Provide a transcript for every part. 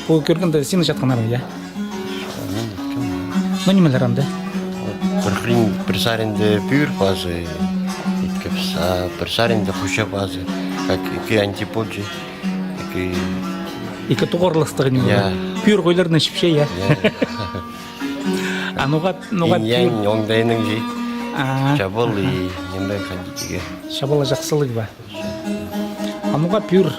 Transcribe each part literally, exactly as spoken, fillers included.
Пу кӧргенде синің чатханнарың, я? Ну, нимелер анда? Пір хырин, пір саринда пӱӱр пазы, иткебіс, а пір саринда хуча пазы, как ікі антипод чи, ікі... Ікі тоғырластығ ниме? Я. Пӱӱр хойларны чіпче, я? Я. А ноға, ноға пӱӱр? Инь-янь оңдайының чи. А, чабал, аха, и ниме хайди тиге. Чабал чахсылығ ба? А ноға пӱӱр?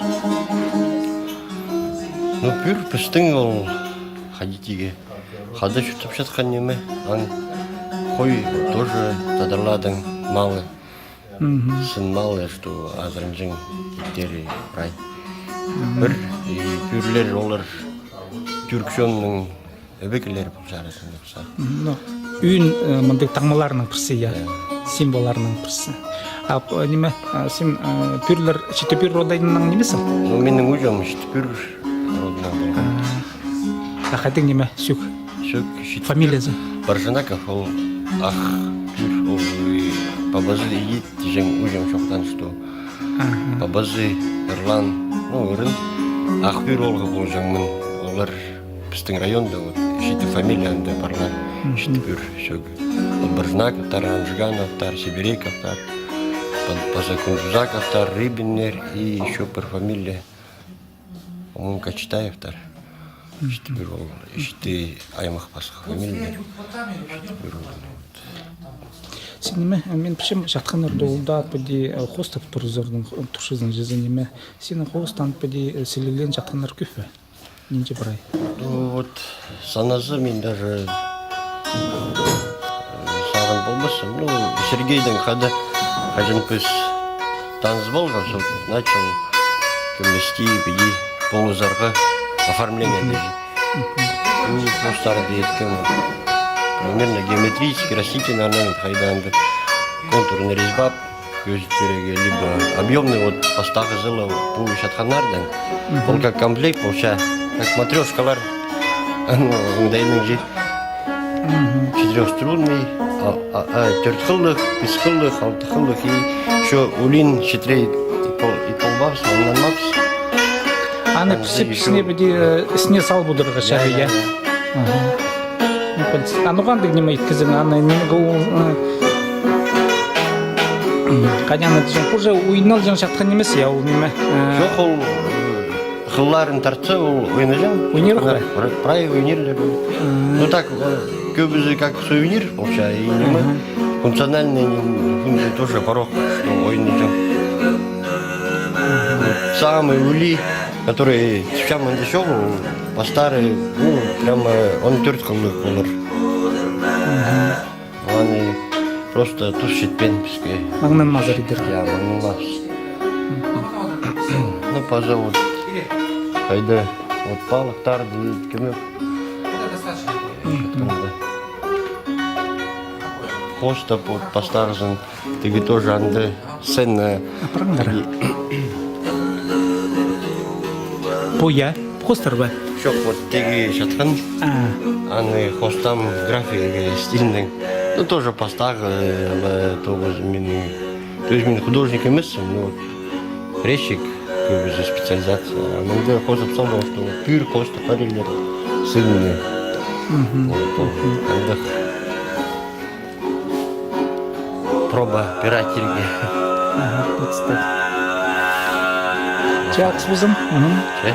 Ну, пӱӱр пістің ол хайди тиге. Хада чуртап чатхан ниме. Анаң хой тоже тадарларның малы. Мгм. Сын малы, что азыранҷаң иттері прай. Мгм. Пір, и пӱӱрлер олар тӱрк чонның ӧбекелері полча аразында. Мгм. Ну, ӧӧн, э, мындағ таңмаларының пірсі, я. Я. Символларының пірсі. А, п-, ниме, а, син, э, пӱӱрлер, Читі пӱӱр родайының нимезі? Ну, минің ууҷам Читі пӱӱр родынаң полған. А, а хайдағ ниме, сӧӧк? Сӧӧк Читі пӱӱр. Фамилиязы? Боржинаков, ол ах пӱӱр, ол, э, пабазы Иит, тіҷең ууҷам чоохтаан, что Аха. Пабазы ырлаан, ну, ырын, ах пӱӱр оолғы полҷаң мин. Олар пістің районда, вот, Читі фамилия анда парлаан, мгм, Читі пӱӱр сӧӧгі. Вот Боржинаковтар, Анжигановтар, Сибиряковтар, па-, паза Кунжузаковтар, Рыбиннер и ещё пір фамилия. По-моему, Кочетаевтар. Мгм. Читі пӱӱр ол, Читі аймах пасха фамилия. Читі пӱӱр ол. Син ниме, мин пілчем, чатханнарда ол даа піди, э, хоостап турзарның, турчазың чізе ниме. Синің хоостаң піди, э, сіліглен чатханнар кӧп пе? Нинҷе прай? Ну, вот, саназа мин даже сағын полбаспын. Ну, Сергейдең хада, хаҷан піс таныс полғабыс, сол начал кӧмести, піди, полызарға, оформление даже. Пу хоостарны иткем. Примерно геометрический, растительный орнамент, хайдаң-да контурный резьба, кӧзіт пирерге, либо объёмный, вот, пастағызы ла пу чатханнардаң. Ол как комплект полча, как матрёшкалар. Анаң оңдайының чи. Четырёхструнный, а, а, а, тӧрт хыллығ, пис хыллығ, алты хыллығ и ещё улин читіре ит пол-, ит полбаабыс, оңнанмаабыс. Аны пісіп, пісіне піди, э, ісіне салып одырарға чарир, я? Аха. Ну, пілдіс. А ноға андағ ниме иткезің, аны нимеге ол, э, хайди аны тіҷең, уже ойналҷаң чатхан нимес, я, ол ниме? Э, чох, ол, э, хылларын тартса, ол ойнаҷаң. Ойнирох па? Прай, прай ойнирлар. Ну так, э, кӧбізі как сувенир, вообще, и ниме, функциональный, м, тоже порог, что ойнаҷаң. Самый улии, который тіпчем анда чоғыл, пастары, ну, прямо он тӧрт хыллығ полар. Аны просто тус читпеен піске. Маңнанмазар идерге. Я, маңнанмаабыс. Ну, паза вот, хайда, вот палыхтарды, кӧмек. Хоостап, вот, пастағызын, тігі тоже анда сцена. Апарыңдар. Пу, я? Хоостар ба? Чох, вот тігі чатхан. А. Аны хоостаам графика стилінең. Ну, тоже пастағы, э, тоғыс минің. То есть мин художник емеспін, но вот резчик, кӧбізі специализация. А мында хоостап салдым, что пӱӱр хоостап парирлар сынны. Мгм. Вот, вот. Андағ. Проба пера тирге. Аха, представь. Чахсы ползын. Мгм. Че?